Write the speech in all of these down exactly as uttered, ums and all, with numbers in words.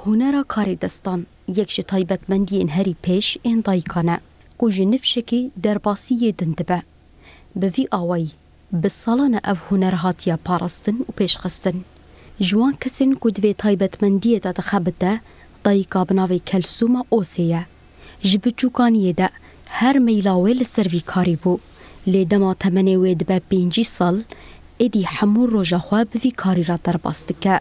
Hunera karê destan yek ji taybetmendiyên herî pêş ên dayikan e, ku ji nifşekî derbasî yê din dibe. Bi vî awayî, bi salan e ev huner hatiye parastin û pêşxistin. Ji wan kesên ku di vê taybetmendiyê de dixebite, dayika bi navê Kelsûma Osê ye. Ji biçûkaniyê de her meyla wê li ser vî karî bû. Lê dema temenê wê dibe pêncî sal, êdî hemû roja xwe bi vî karî re derbas dike.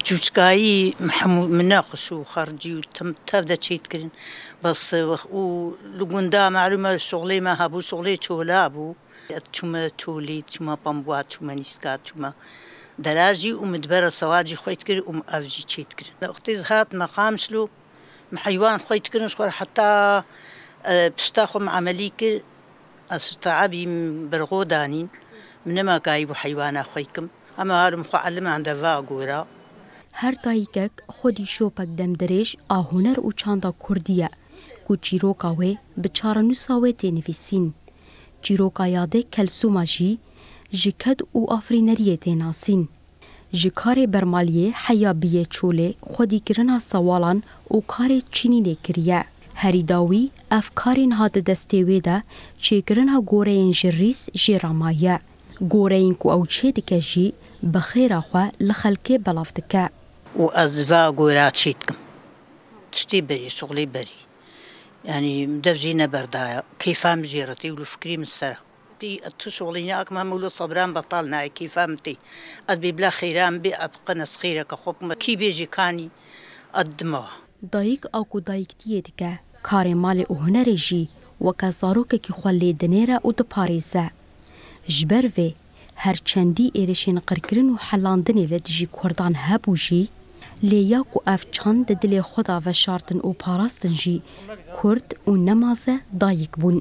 Çûçikayî hemû min nexweş û xercî û tim-, tev de çêdikirin. Bes, û li gunda malûm e şoxlê me hebû, şoxlê çola bû. Çûme çolê, çûme pambuwa, çûme nîska, çûme derajî û min dibere sewacî xwey dikir û ev jî çêdikirin. Wextê ez hatime Qamişlo, min heywan xwey dikirin ji xwe re heta, e, pişta xwe min emelî kir. Ez ji teebî min berxwe danîn. Min nema kayîbû heywana xwe kim. Hema harim xwe eliman de va gora. Her dayikek xwedî şopek demdirêj a huner û çanda kurdî ye, ku çîroka wê bi çarenûsa wê tê nivîsîn. Çîroka yadê Kelsûma jî ji ked û afirîneriyê tê nasîn. Ji karê bermaliyê heya biyê çolê, xwedîkirina sewalan û karê çînînê kiriye. Herî dawî ev karê niha di destê wê de çêkirina goreyên ji rîs jê re maye. Goreyên ku ew çêdike jî bi xêra xwe li xelkê belav dike. Û ez va gora çêdikim. Tiştê berî, şixulê berî. Yanî dev jê neberdaya. Kêfa min jê re tê û li fikrê min ser e. Tî tu şixulî neakim, hema wilo sebran betal nayê, kêfa min tê. Ez bê bila xêra min bê, ez biqin ez xêreke xwe bikim. Kî bêjê kanî, ez didim ewa. Dayik a ku dayiktiyê dike, karê malê û hunerê jî weke zarokekî xwe lê dinêre û diparêze. Ji ber vê, her çendî êrişên qirkirin û helandinê li dijî kurdan hebû jî, lê ya ku ev çand di dilê xwe de veşartin û parastin jî, kurd û nemaze dayik bûn.